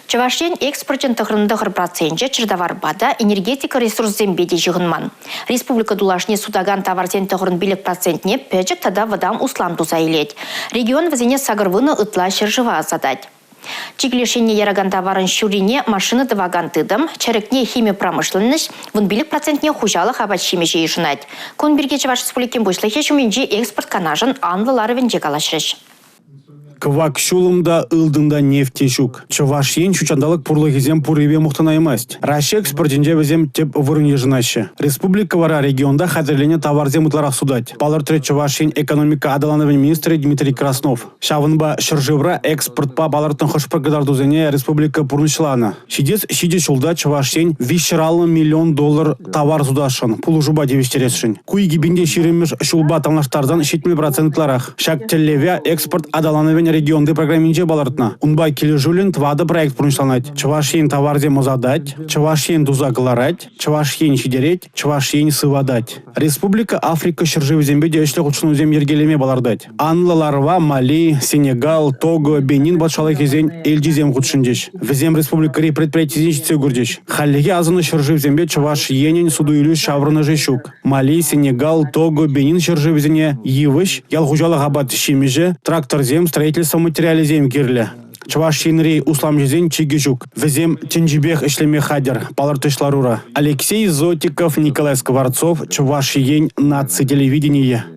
Чӑваш Ен экспорчӗн 99 проценчӗ чӗртаварпа та, энергетика ресурсӗсемпе те ҫыхӑнман. Республика тулашне сутакан таварсен 95 процентне пӗчӗк тата вӑтам услам туса илет. Регион вӗсене 80 ытла ҫӗршыва ӑсатать. Чикӗ леш енне яракан таварӑн ҫуррине машина тӑвакан тытӑм, чӗрӗкне хими промышленноҫ, 15 процентне хуҫалӑх апат-ҫимӗҫӗ йышӑнать. Кун пирки Чӑваш Республикин Пуҫлӑхӗ ҫумӗнчи экспорт канашӗн анлӑ ларӑвӗнче калаҫрӗҫ. Кӑвак ҫулӑм та, ылтӑн та, нефть те ҫук. Чӑваш Ен ҫут ҫанталӑк пурлӑхӗсем пуррипе мухтанаймасть. Раҫҫей экспортӗнче вӗсем тӗп вырӑн йышӑнаҫҫӗ. Республика вара регионта хатӗрленӗ таварсем ытларах сутать, палӑртрӗ Чӑваш Ен экономика аталанӑвӗн министрӗ Дмитрий Краснов. Ҫавӑнпа ҫӗршывра экспортпа палӑртнӑ хӑш-пӗр кӑтартусене республика пурнӑҫланӑ. Ҫитес ҫичӗ ҫулта Чӑваш Ен 350 миллион доллар тавар сутасшӑн, пулӑшупа тивӗҫтересшӗн. Ку 2020-мӗш ҫулпа танлаштарсан 70 процент ытларах. Ҫак тӗллеве экспорт аталанӑвӗн регионти программинче палӑртнӑ. Унпа килӗшӳллӗн тӑватӑ проект пурнӑҫланать. Чӑваш Ен таварсем ӑсатать, Чӑваш Ен туса кӑларать, Чӑваш Ен ҫитерет, Чӑваш Ен сыватать. Республика Африка ҫӗршывӗсемпе те ӗҫлӗ хутшӑнусем йӗркелеме палӑртать. Анлӑ ларӑва Мали, Сенегал, Того, Бенин патшалӑхӗсен элчисем хутшӑнчӗҫ. Вӗсем республикӑри предприятисене ҫитсе курчӗҫ. Хальлӗхе асӑннӑ ҫӗршывсемпе Чӑваш Енӗн суту-илӳ ҫаврӑнӑшӗ ҫук. Мали, Сенегал, Того, Бенин ҫӗршывӗсене йывӑҫ, ял хуҫалӑх апат-ҫимӗҫӗ, тракторсем, строительство материалӗсем кирлӗ. Чӑваш Енри усламҫӑсен чикӗ ҫук. Вӗсем тӗнчипех ӗҫлеме хатӗр, палӑртрӗҫ ларура. Алексей Зотиков, Николай Скворцов, Чӑваш Ен наци телевиденийӗ.